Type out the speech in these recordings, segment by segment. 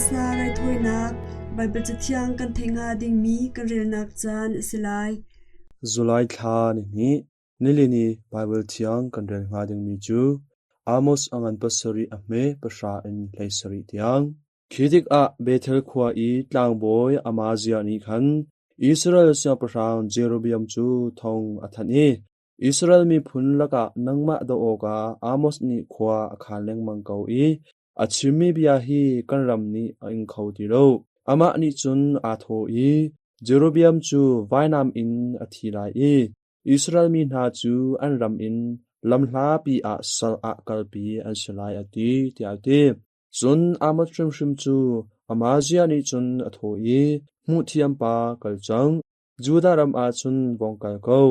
Missa raithawinak Baibal Cathiang kan theih hnga dingmi kan relnak caan a si lai. July thla nihnih nilini Baibal Thiang kan rel hnga dingmi cu Amos a ngan pasarih a hme pahra in 17 tiang. Khi tikah Bethel khua i tlangbawi Amaziah nih khan Israel siangpahrang Jeroboam cu thong a thanh i Israel miphun lakah nangmah doh awkah Amos nih khua a khaan lengmang ko i a chimmi bia hi kan ram nih a ing kho ti lo. Amah nih cun aa thawh i Jeroboam cu vainam in a thi lai i Israel mi hna cu an ram in lamhlapi ah sal ah kalpi an si lai a ti, tiah a ti. Cun Amos hrimhrim cu Amaziah nih cun a thawh i, Hmuhthiampa, kal cang. Judah ram ah cun vong kal ko.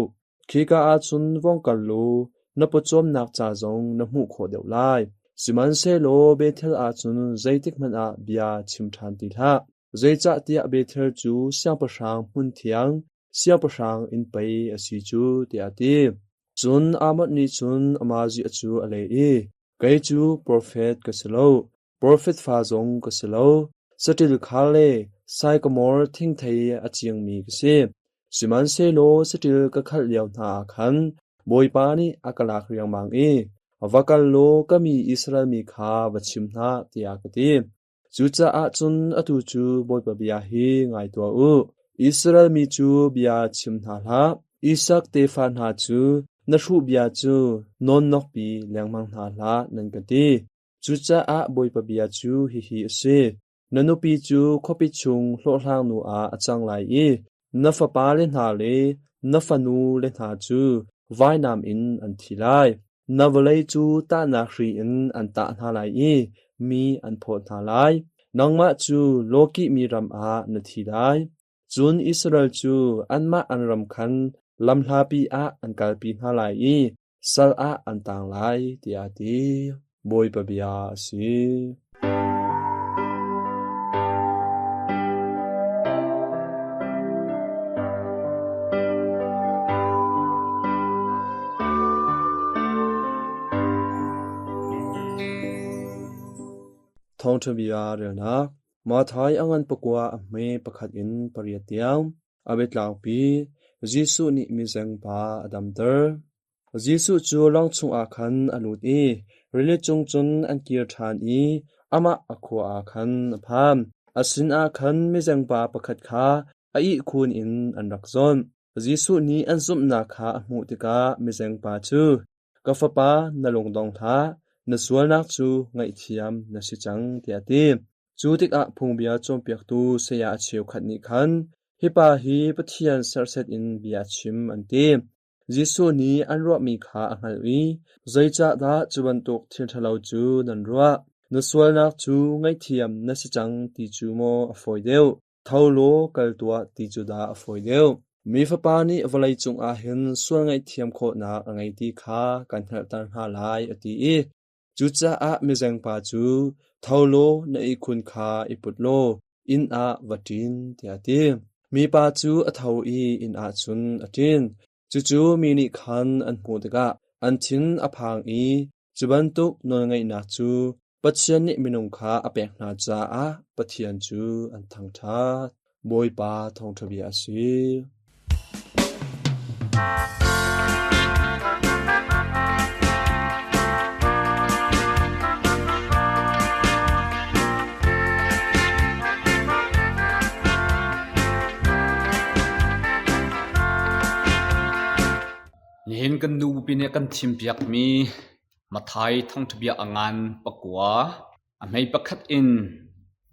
Khika ah cun vong kal law na pawcawmnak ca zong na hmuh khawh deuh lai. Sihmanhsehlaw Bethel ah cun zeitikhmanh ah bia chim ṭhan ti hlah. Zeicahtiah Bethel cu siangpahrang hmunthiang, siangpahrang inn pei a si cu, tiah a ti. Cun Amos nih cun Amaziah cu a leh i, Kei cu profet ka si lo, Profet fa zong ka si lo, saṭil khal le saikamor thingthei a ciangmi ka si. Sihmanhsehlaw saṭil ka khalh lio hna ah khan Bawipa nih a ka lak riangmang i, Va kal law ka mi Israel mi kha va chim hna, tiah ka ti. Cucaah cun atu cu Bawipa bia hi ngai tuah u. Israel mi cu bia chim hna hlah. Isak tefa hna cu na hruh bia cu nawnnokpi lengmang hna hlah, nan ka ti. Cucaah Bawipa bia cu hihi a si: Na nupi cu khuapi chung hlawhhlangnu ah a cang lai i na fapale hna le na fanule hna cu vainam in an thi lai. Na vawlei cu tahnak hri in an tah hna lai i mi an phawt hna lai. Nangmah cu lawkihmi ram ah na thi lai. Cun Israel cu anmah an ram khan lamhlapi ah an kalpi hna lai i sal ah an tang lai, tiah a ti. Bawipa bia a si. Thawngṭha bia relnak Matthai a ngan pakua a hme pakhat in pariat tiang a biatlangpi Jesuh nih mizeng pa a damter. Jesuh cu lawng chungah khan a lut i rili cung cun an kir ṭhan i amah a khua ah khan a phan. A sinah khan mizeng pa pakhat kha a ihkhun in an rak zawnh. Jesuh nih an zumhnak kha a hmuh tikah mizeng pa cu, Ka fapa, na lung dong hlah, na sualnak cu ngaihthiam na si cang, tiah a ti. Cu tikah phungbia cawnpiaktu saya a cheukhat nih khan, Hi pa hi Pathian serhsat in bia a chim, an ti. Jesuh nih an ruahmi kha a hngalh i, Zeicahdah cu bantuk thil ṭhalo cu nan ruah? Na sualnak cu ngaihthiam na si cang ti cu maw a fawi deuh? Tho law kal tuah ti cu dah a fawi deuh? Mi Fapa nih vawleicung ah hin sual ngaihthiam khawhnak a ngei ti kha kan hngalhter hna lai, a ti i cucaah mizengpa cu, Tho law na ihkhun kha i put law inn ah va ṭin, tiah a ti. Mipa cu a tho i inn ah cun a ṭin. Cucu mi nih khan an hmuh tikah an thin a phang i cu bantuk nawlngeihnak cu Pathian nih minung kha a pek hna caah Pathian cu an thangṭhat. Bawipa thawngṭha bia a si. Nihin kan nu bupi nih kan thimpiakmi Matthai thawngṭhabia a ngan pakua a hmei pakhat in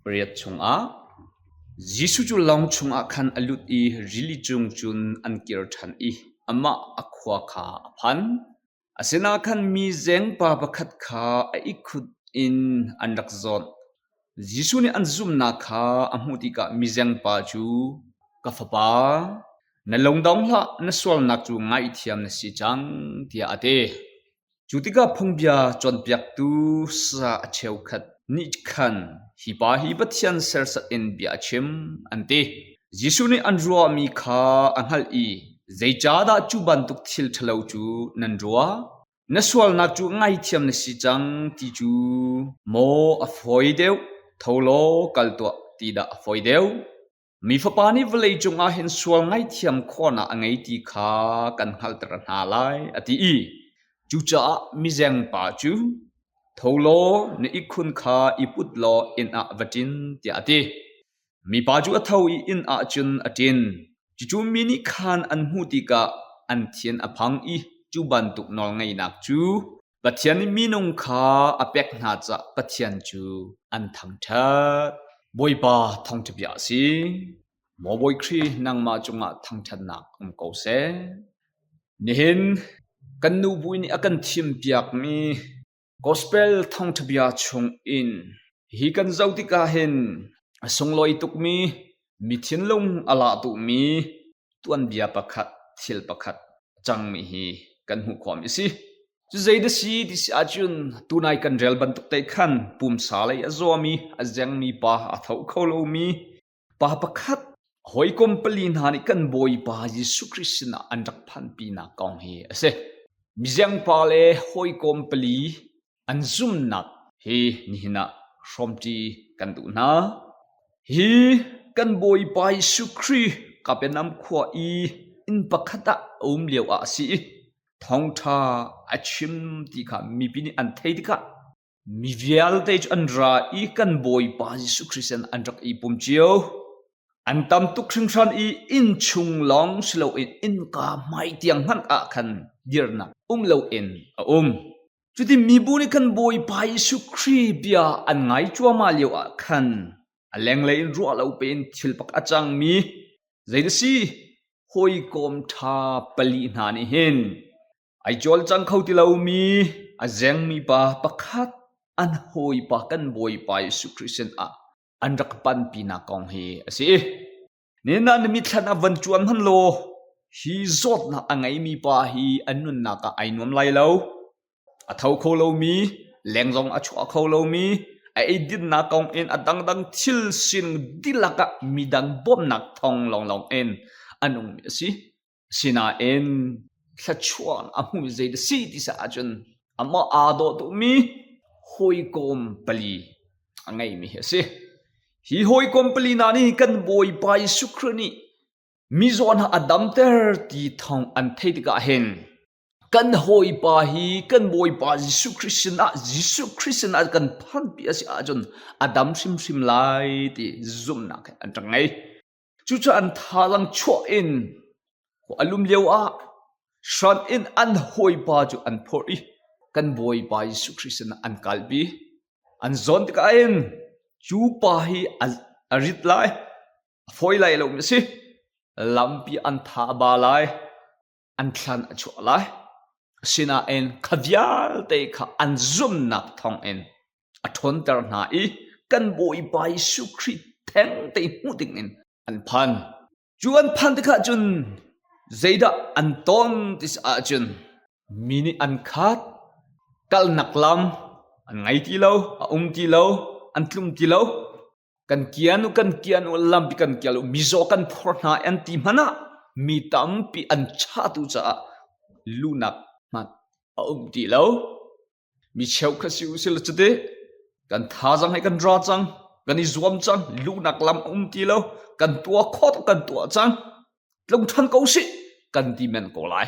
pariat chungah Jesuh cu lawng chungah khan a lut i rili cung cun an kir ṭhan i amah a khua kha a phan. Asinain khan mi zengpa pakhat kha a ihkhun in an rak zawnh. Jesuh nih an zumhnak kha a hmuh tikah mizengpa cu, Ka fapa, na lungdong hlah, na sualnak cu ngaihthiam na si cang, tiah a ti. Cu tikah phungbia cawnpiaktu sa a cheukhat nih khan, Hi pa hi Pathian serhsat in bia a chim, an ti. Jesuh nih an ruahmi kha a hngalh i, Zeicahdah cu bantuk thil ṭhalo cu nan ruah? Na sualnak cu ngaithiam na si cang ti cu maw a fawi deuh? Tho law kal tuah ti dah a fawi deuh? Mi Fapa nih vawlei cungah hin sual ngaihthiam khawhnak a ngei ti kha kan hngalhter hna lai, a ti i cucaah mizengpa cu, Tho law na ihkhun kha i put law inn ah va ṭin, tiah a ti. Mipa cu a tho i inn ah cun a ṭin. Cucu mi nih khan an hmuh tikah an thin a phang i cu bantuk nawlngeihnak cu Pathian nih minung kha a pek hna caah Pathian cu an thangṭhat. Bawipa thawngṭha bia a si. Maw Bawi Khrih nangmah cungah thangṭhatnak um ko seh. Nihin kan nubu nih a kan thimpiakmi Gospel thawngṭha bia chungin hi kan zoh tikah hin a sunglawi tukmi mi thinlung a lah tukmi tuanbia pakhat thil pakhat a cangmi hi kan hmuh khawhmi a si. Cu zei dah si ti si ahcun tunai kan rel bantuk te khan pumsa lei a zawmi a zengmi pa a tho kho lomi pa pakhat hawikom pali hna nih kan Bawipa Jesuh Khrih sinah an rak phanpinak kong hi a si. Mizeng pa le hawikom pali an zumnak hi nihin ah hrawmṭi kan duh hna. Hi kan Bawipa Jesuh Khrih Kapernaum khua i inn pakhat ah a um lio ah a si i thawngṭha a chim ti kha mipi nih an theih tikah mi vialte cu an ra i kan Bawipa Jesuh Khrih sin an rak i pum cio. An tam tuk hringhran i innchung lawng si loin innka hmai tiang hmanh ah khan dirnak um loin a um. Cuti mibu nih khan Bawipa Jesuh Khrih bia an ngai cuahmah lio ah khan a lenglei in ruah lo pein thil pak a cangmi zei na si hawikom ṭha pali hna nih hin ai cawlcang kho ti lomi a zengmi pa pakhat an hawipa kan Bawipa Jesuh Khrih sinah an rak panpinak kong hi a si. Nihin ah na mitthlan ah van cuan hmanh law hi zawtnak a ngeimi pa hi a nunnak ah ai nuam lai lo. A tho kho lomi, leng zong a chuah kho lomi, a eidinnak kong in a dangdang thil sining dihlak ah midang bawmhnak thawng lawnglawng in a nungmi a si. Asinain thluachuah a hmuh zei dah si ti sa ahcun amah aa dawh tukmi hawikom pali a ngeimi hi a si. Hi hawikom pali hna nih kan Bawipa Jesuh Khrih nih mizaw hna a damter ti thawng an theih tikah hin kan hawipa hi kan Bawipa Jesuh Khrih sinah Jesuh Khrih sinah kan phanpi a si ahcun a dam hrimhrim lai ti zumhnak an rak ngei. Cucaah an thazaang chuah in khua a lum lioah hran in an hawipa cu an phorh i kan Bawipa Jesuh Khrih sinah an kalpi. An zawn tikah hin cu pa hi a rit lai, a fawi lai lomi a si. Lampi an tha a ba lai, an thlan a chuah lai. Asinain kha vialte kha an zumhnak thawngin a ṭhawnter hna i kan Bawipa Jesuh Khrih thengte hmuh dingin an phan. Cu an phan tikah cun zeidah an ton ti ahcun mi nih an khat, kalnak lam an ngei ti lo, a um ti lo, an tlum ti lo. Kan kian u, kan kian u, lampi kan kial u, mizaw kan phor hna an ti hmanh ah mi tampi an chahtu caah luhnak hmanh a um ti lo. Mi cheukhat si u sila cuti kan thazaang he kan ra cang, kan i zuam cang, luhnak lam a um ti lo, kan tuah khawh kan tuah cang, tlung ṭhan ko sih kan ti men ko lai.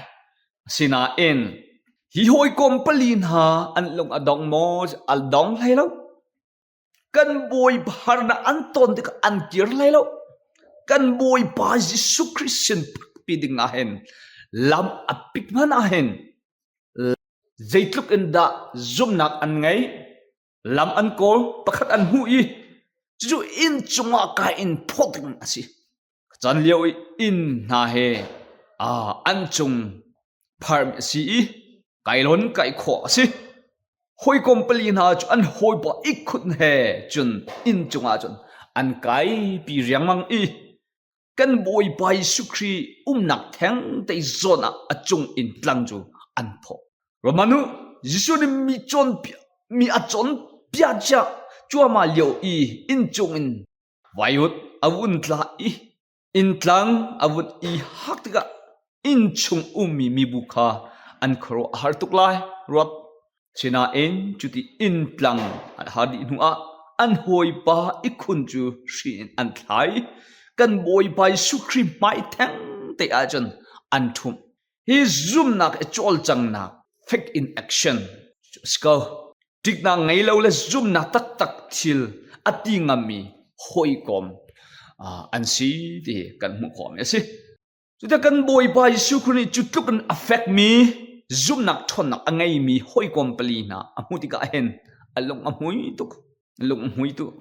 Asinain hi hawikom pali hna an lung a dong maw? A dong hlei lo. Kan Bawipa harnak an ton tikah an kir lai lo. Kan Bawipa Jesuh Khrih sin phakpi ding ah hin lam a pit hmanh ah hin zeitluk in dah zumhnak an ngei, lam an kawl, pakhat an hmuh i cucu inn cungah kai in phawt ding a si. Caan lio i inn hna he an cung pharmi a si i kailawn kai khawh a si. Hawikom pali hna cu an hawipa ihkhun he cun inn cungah cun an kaipi riangmang i kan Bawipa Jesuh Khrih umnak thengte zawn ah a cung in tlang cu an phawh. Romanu Jesuh nih mi cawnpiak mi a cawnpiak cia cuahmah lio i inn cung in Vaiut a vun tla i inntlang a vun i hak tikah innchung ummi mibu kha an khuaruah a har tuk lai ruat. Sinain cuti inntlang an har dih hnuah an hawipa ihkhun cu hri in an thlai. Kan Bawipa Jesuh Khrih hmai theng te ahcun an ṭhumh. Hi zumnak i cawlcanghnak faith in action cu a si ko. Ṭiknak ngei lo le zumnak taktak thil a ti ngammi hawikom an si ti kan hmuh khawhmi a si. Cuticun kan Bawipa Jesuh Khrih nih cu tluk in a fekmi zumhnak ṭhawnnak a ngeimi hawikom pali hna a hmuh tikah hin a lung a hmui tuk. A lung a hmui tuk.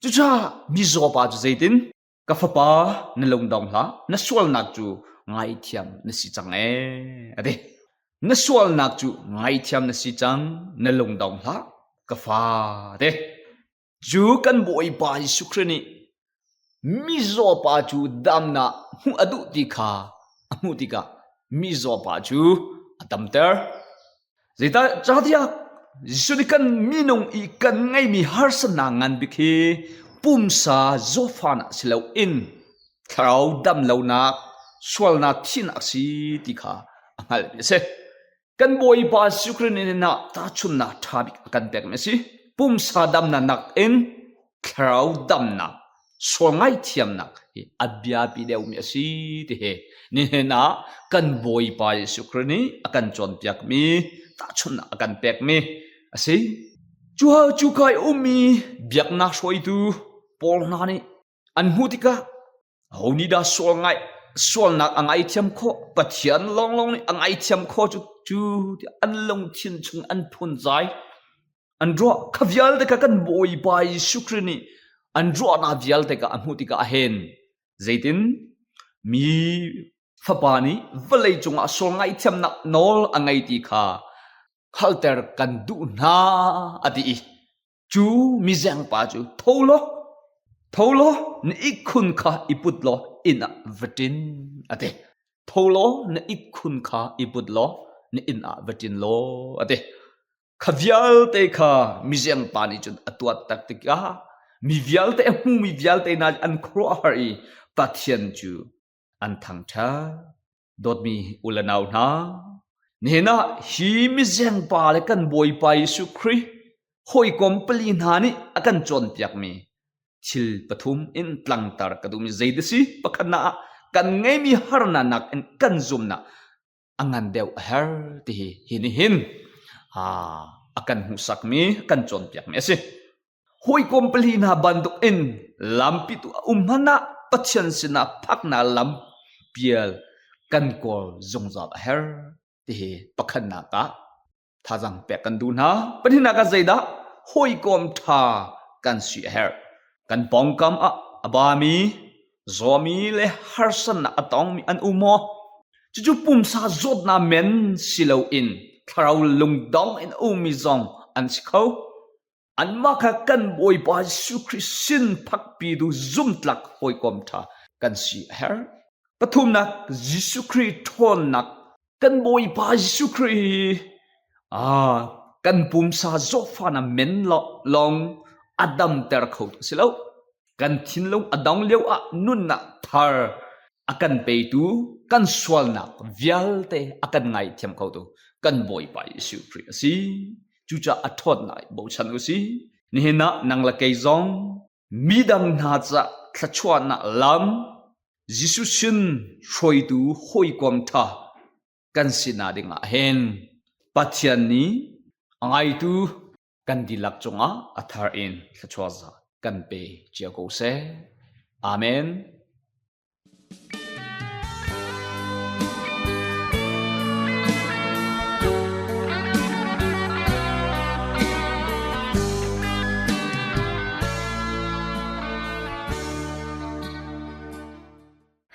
Cucaah mizaw pa cu zeitin? Ka fapa, na lungdong hlah. Na sualnak cu ngaithiam na si cang ee, a ti. Na sualnak cu ngaithiam na si cang, na lungdong hlah, ka fa, a ti. Cu kan Bawipa Jesuh Khrih nih mizaw pa cu damnak hmuh a duh ti kha a hmuh tikah mizaw pa cu a damter. Zeicahtiah Jesuh nih kan minung i kan ngeihmi harsatnak ngan bik hi pumsa zawtfahnak si loin thlarau damlonak, sualnak thihnak a si ti kha a hngalhmi a si. Kan Bawipa Jesuh Khrih nih ah tahchunhnak ṭha bik a kan pekmi a si. Pumsa damnak nakin thlarau damnak, sual ngaihthiamnak hi a biapi deuhmi a si ti hi nihin ah kan Bawipa Jesuh Khrih nih a kan cawnpiakmi, tahchunhnak a kan pekmi a si. Cu cuka i ummi biaknak hruaitu pawl hna nih an hmuh tikah Aho nih dah sual ngaih sualnak a ngaithiam khawh? Pathian lawnglawng nih a ngaithiam khawh cu cu tiah an lungthin chung an phunzai. An ruah kha vialte kha kan Bawipa Jesuh Khrih nih an ruahnak vialte kha a hmuh tikah a hen. Zeitin mi fapa nih vawlei cungah sual ngaihthiamnak nawl a ngei ti kha hngalhter kan duh hna a ti i Cu mizengpa cu tho law, tho law, na ihkhun kha i put law inn ah va ṭin, a ti. Tho law, na ihkhun kha i put law na inn ah va ṭin law, a ti. Kha vialte kha mizengpa nih cun a tuah tak tikah mi vialte a hmumi vialte hna an khuaruahhar i Pathian cu an thangṭhat. Dawtmi u le nau hna, nihin ah hi mizengpa le kan Bawipa Jesuh Khrih hawikom pali hna nih a kan cawnpiakmi thil pathum in tlangtar ka duhmi zei dah si? Pakhatnak ah kan ngeimi harnak nakin kan zumnak a ngan deuh a herh ti hi hi nihin a kan hmuhsakmi kan cawnpiakmi a si. Hawikom pali hna bantuk in lampi tu a um hmanh ah Pathian sinah phaknak lam pial kan kawl zungzal a herh ti hi pakhatnak ah thazaang pek kan duh hna. Pahnihnak ah zeidah hawikom ṭha kan si a herh. Kan pawngkam ah a bami, zawmi le harsatnak a tongmi an um maw? Cucu pumsa zawtnak men si loin thlarau lungdong in a ummi zong an si kho. Anmah kha kan Bawipa Jesuh Khrih sin phakpitu zumtlak hawikom ṭha kan si a herh. Pathumnak, Jesuh Khrih ṭhawnnak. Kan Bawipa Jesuh Khrih hi ah, kan pumsa zawtfahnak men lawng a damter kho tu si lo. Kan thinlung a dong lio ah nunnak thar a kan petu, kan sualnak vialte a kan ngaithiam khotu kan Bawipa Jesuh Khrih a si. Cucaah a ṭhawnnak i bochan u si. Nihin ah nang le kei zong midang hna cah thluachuahnak lam Jesuh sin hruaitu hawikom ṭha kan si na ding ah hin Pathian nih a ngaitu kan dihlak cungah a thar in thluachuah za kan pe cio ko seh. Amen.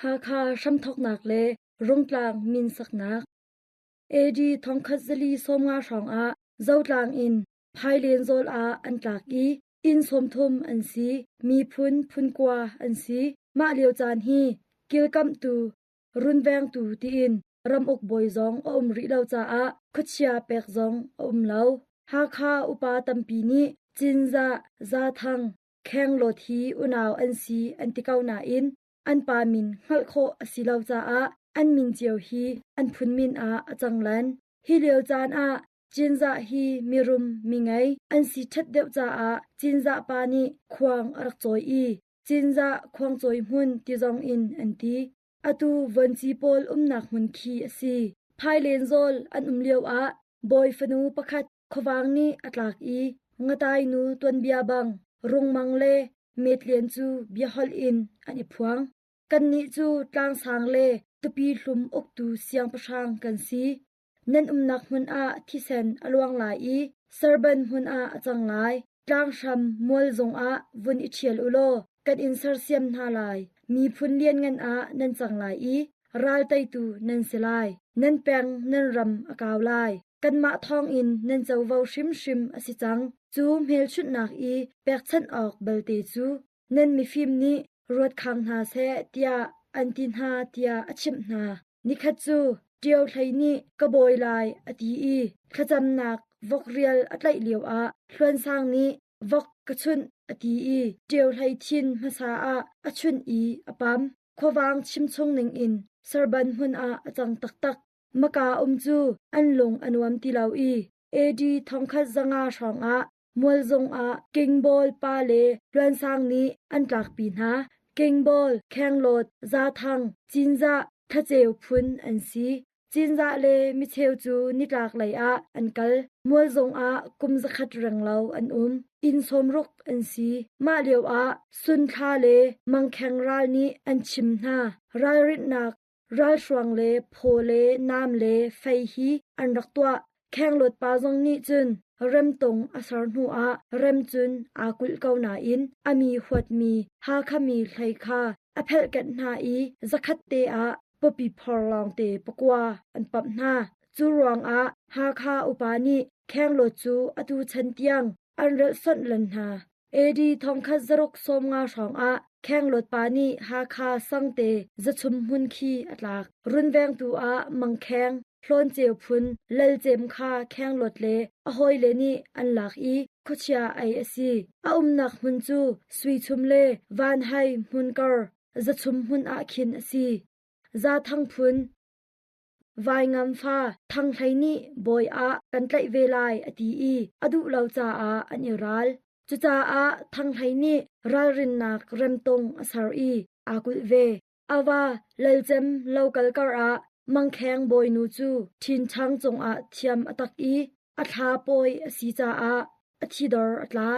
Hakha hramthawknak le Rungtlang min saknak AD 1450 hrawngah Zotlang in Phailen zawl ah an tlak i inn 30 an si, miphun phunkua an si. Mah lio caan hi kilkamhtu, runvengtu tiin ramuk bawi zong a um rih lo caah khuachia pek zong a um lo. Hakha upa tampi nih Cinzah, Zathang, Khenglawt hi unau an si an ti ko nain an pa min hngalh khawh a si lo caah an min cio hi an phun min ah a cang lan. Hi lio caan ah. Cinzah hi mirum mingei an si ṭhat deuh caah Cinzah pa nih khuang a rak cawi i Cinzah khuangcawi hmun ti zong in an ti. Atu vuanci pawl umnak hmun khi a si. Phailen zawl an um lioah bawi fanu pakhat khuavang nih a tlak i ngatai nu tuanbia bang rungmang le metlian cu biaholh in an i phuang. Kannih cu tlangsang le tupi hlum uktu siangpahrang kan si. Nan umnak hmun ah thisen a luang lai i serban hmun ah a cang lai. Tlanghram mual zongah vun i ṭhial u law kan in sersiam hna lai. Miphun lianngan ah nan cang lai i ral teitu nan si lai. Nan peng nan ram a kau lai. Kanmah thawngin nan covo hrimhrim a si cang. Cu hmelchunhnak i pekchanh awk balte cu nan mifim nih ruat khang hna seh tiah an ti hna tiah a chimh hna. Nikhat cu Ṭio Hlei nih ka bawi lai a ti i thlacamnak vok rial a tlaih lioah Hluan Sang nih vok ka chunh a ti i Ṭio Hlei thin hmasa ah a chunh i a pam. Khuavang chimchung ningin serban hmun ah a cang taktak. Maka um cu an lung a nuam ti lo i AD 1500 hrawngah Mualzung ah Kingbawl pa le Hluansang nih an tlakpi hna. Kingbawl, Khenglawt, Zathang, Cinzah, Thlaceu phun an si. Cinzah le micheu cu nitlak lei ah an kal. Mualzung ah kum zakhat renglo an um. Inn sawmruk an si. Mah lio ah Sunthla le Mangkheng ral nih an chim hna. Ralrinhnak Ralhruang le phaw le nam le fei hi an rak tuah. Khenglawt pa zong nih cun remtung a ser hnuah rem cun aa kulh ko nain a mi huatmi Hakha mi hlei kha a phelhkenh hna i zakhat te ah pawpi phor lawngte pakua an pamh hna. Cu ruangah Hakha upa nih Khenglawt cu atu chan tiang an relhsonh len hna. AD 1650 hrawngah Khenglawt pa nih Hakha Sangte zachum hmun khi a tlak. Runvengtu ah Mangkheng, Hlawnceu phun Lalcem kha Khenglawt le a hawile nih an lak i khuachia ei a si. A umnak hmun cu Suichum le Vanhai hmunkar zachum hmun ah khin a si. Zathang phun Vaingam fa Thang Hlei nih bawi ah kan tlaih ve lai a ti i a duh lo caah an i ral. Cucaah Thang Hlei nih ralrinnak remtung a ser i aa kulh ve. A va Lalcem lokal kar ah Mangkheng bawinu cu ṭhinṭhang cungah thiam a tak i a thla pawi a si caah a thidor a tla.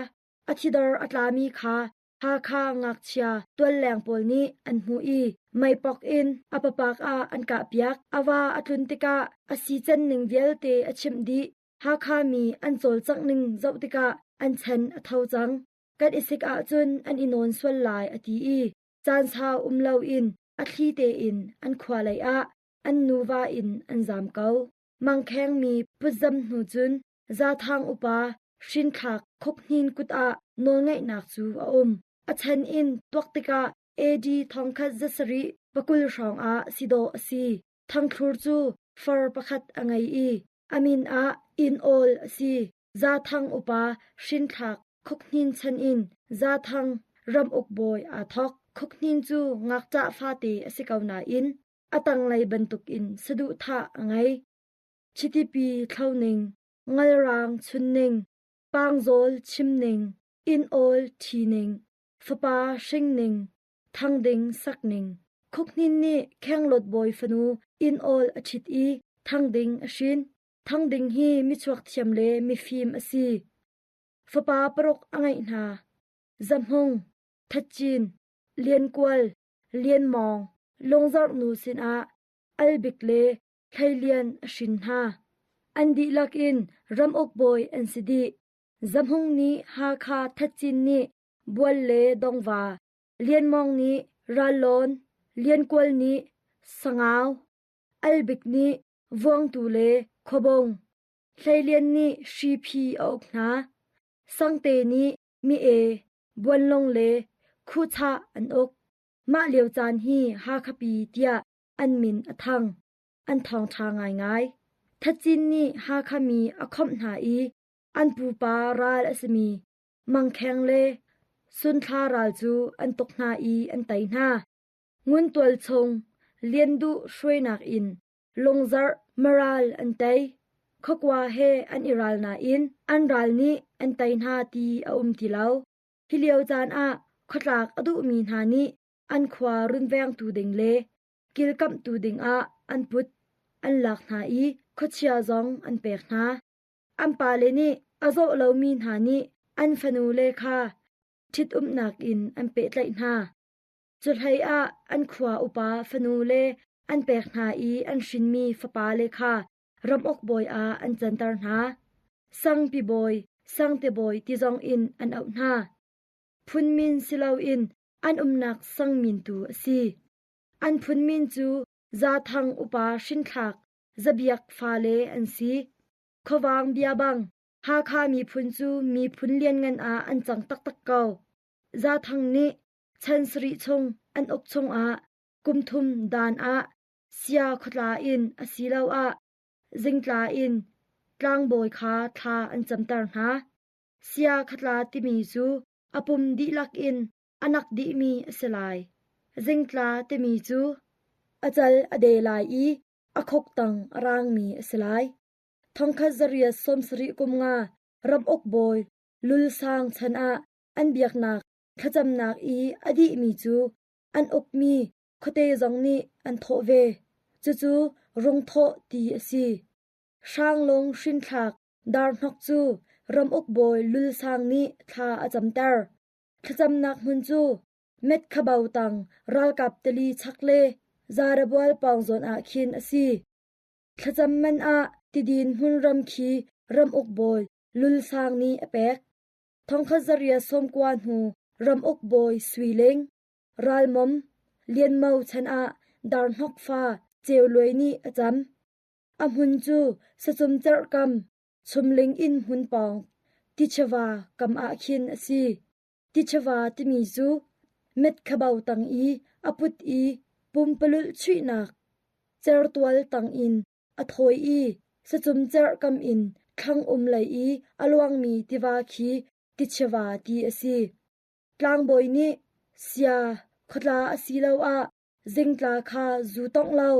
A thidor a tlami kha Hakha ngakchia tualleng pawl nih an hmuh i meipok in a papak ah an kahpiak. A va a tlun tikah a sican ning vialte a chimh dih. Hakha mi an cawlcangh ning zoh tikah an chan a tho cang. Kan i sik ahcun an i nawn sual lai a ti i caan sau um loin a thli tein an khua lei ah an nuva in an zaam ko. Mangkheng mi putzam hnu cun Zathang upa hrinthlak Khukhnin kut ah nawlngeihnak cu a um. A chan in tuak tikah AD 1720 hrawng ah si dawh a si. Thangthlur cu far pakhat a ngei i a min ah Inn Awl a si. Zathang upa hrinthlak Khukhnin chan in Zathang ramuk bawi aa thawk. Khukhnin cu ngakṭah fate a si ko nain a tanglei bantukin saduhthah a ngei. Chitipi thloning, ngalrang chunning, pangzawl chimning, inn awl ṭhining, fapa hringning, thangding sakning. Khukhnin nih Khenglawt bawi fanu inn awl a ṭhit i thangding a hrin. Thangding hi michuak thiam le mifim a si. Fapa paruk a ngeih hna. Zahmung, Thatcin, Liankual, Lianmawng, Lungzarh nu sinah Albik le Thleilian a hrin hna. An dihlak in ramuk bawi an si dih. Zahmung nih Hakha Thatcin nih Bual le Dongva, Lianmawng nih Rallawn, Liankual nih Sangau, Albik nih Vuangtu le Khuabung, Hleilian nih Hriphi a uk hna. Sangte nih Mi-e, Buanlung le Khuchah an uk. Mah lio caan hi Hakhapi tiah an min a thang. An thawngṭha ngaingai. Thacin nih Hakha mi a khawmh hna i an pupa ral a simi Mangkheng le Sunthla ral cu an tuk hna i an tei hna. Nguntual chung Lianduh hruainak in Lungzarh maral an tei. Khuakua he an i ral nain an ral nih an tei hna ti a um ti lo. Hi lio caan ah khuatlak a duhmi hna nih an khua runvengtu ding le kilkamhtu dingah an put an lak hna i khuachia zong an pek hna. An pale nih a zawh lomi hna nih an fanule kha ṭhitumnak in an pehtlaih hna. Cuhlei ah an khua upa fanule an pek hna i an hrinmi fapale kha ramuk bawi ah an canter hna. Sangpi bawi, sangte bawi ti zong in an auh hna. Phunmin si loin an umnak sang min tu a si. An phunmin cu Zathang upa hrinthlak Zabiak fale an si. Khuavang bia bang Hakha miphun cu miphun lianngan ah an cang taktak ko. Zathang nih chan sarih chung an uk chungah kum thum dan ah sia khuatla in asiloah zingtla in tlangbawi kha thla an camter hna. Sia khatla timi cu a pum dihlak in a nak dihmi a si lai. Zingtla timi cu a cal a de lai i a khuk tang a raangmi a si lai. Thongkhat zariat sawmsarih kum nga ramuk bawi Lulsang chan ah an biaknak thlacamnak i a dihmi cu an ukmi khuate zong nih an thawh ve. Cucu rungthawh ti a si. Hranglung hrinthlak darhnok cu ramuk bawi Lulsang nih thla a camter. Thlacamnak hmun cu Metkhabau tang ralkap tili chak le Zarabual pawng zawn ah khin a si. Thlacam man ah tidin hmunram khi ramuk bawi Lulsang nih a pek. Thongkhat zaria sawmkua hnu ramuk bawi Sui Ling, Ralmom, Lianmo chan ah Darhnok fa Ceu Luai nih a cam. A hmun cu sacum cerh kam, chumling inn hmun pawng, Tichava kam ah khin a si. Tichava timi cu metkhabau tang i a put i pumpalulh chuihnak certual tang in a thawi i sacum cerh kam in thlang um lei i a luangmi tiva khi Tichava ti a si. Tlangbawi nih sia, khuatla asiloah zingtla kha zu tongh lo,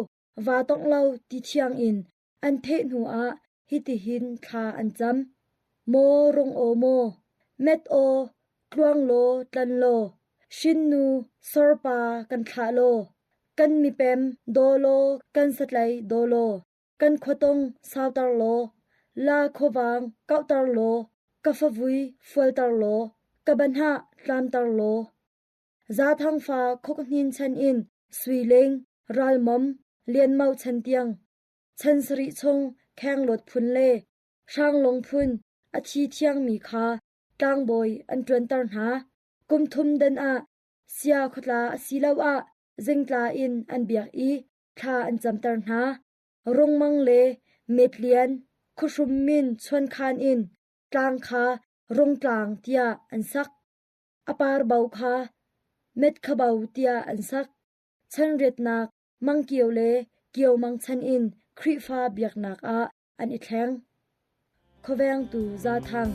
va tongh lo ti thiang in an theh hnuah hitihin thla an cam. Maw rung aw maw, met aw, tluang law tlan law, hrinnu sorpa kan thlah law, kan mipem daw law kan satlai daw law, kan khuatung sauter law, la khuavang kauhter law, ka favui fualter law, ka banhah tlamter law. Zathang fa Khukhnin chan in Suiling, Ralmom, Lianmo chan tiang chan sarih chung Khenglawt phun le Hranglong phun a thi thiangmi kha tlangbawi an ṭuanter hna. Kum thum dan ah sia khuatla asiloah zingtla in an biak i thla an camter hna. Rungmang le Metlian, khuahrum min chuankhan in tlang kha Rungtlang tiah an sak. A par bo kha Metkhabau tiah an sak. Chanriatnak Mangkio le Kiomang chan in Khrihfa biaknak ah an i thleng. Khuavengtu Zathang.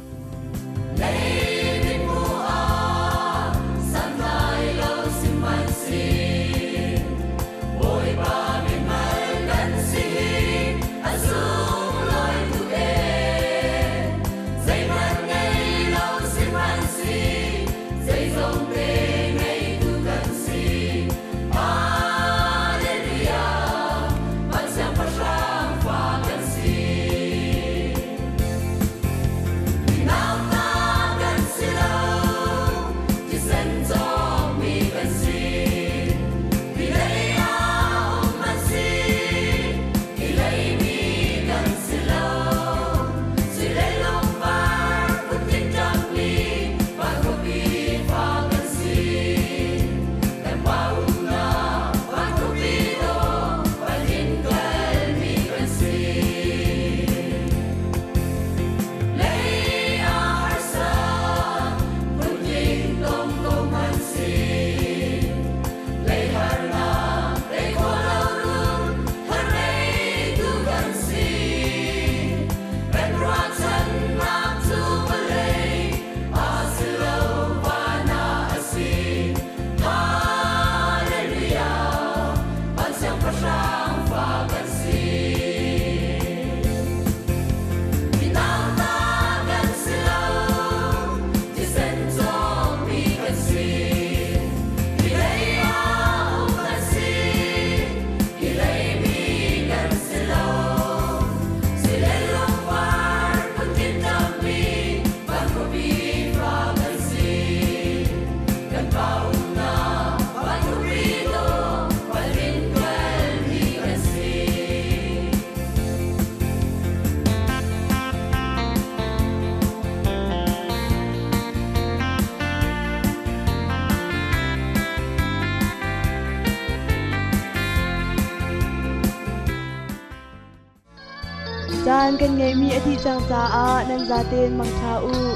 Caan kan ngeihmi a dih cang caah nan zaten mangṭha u.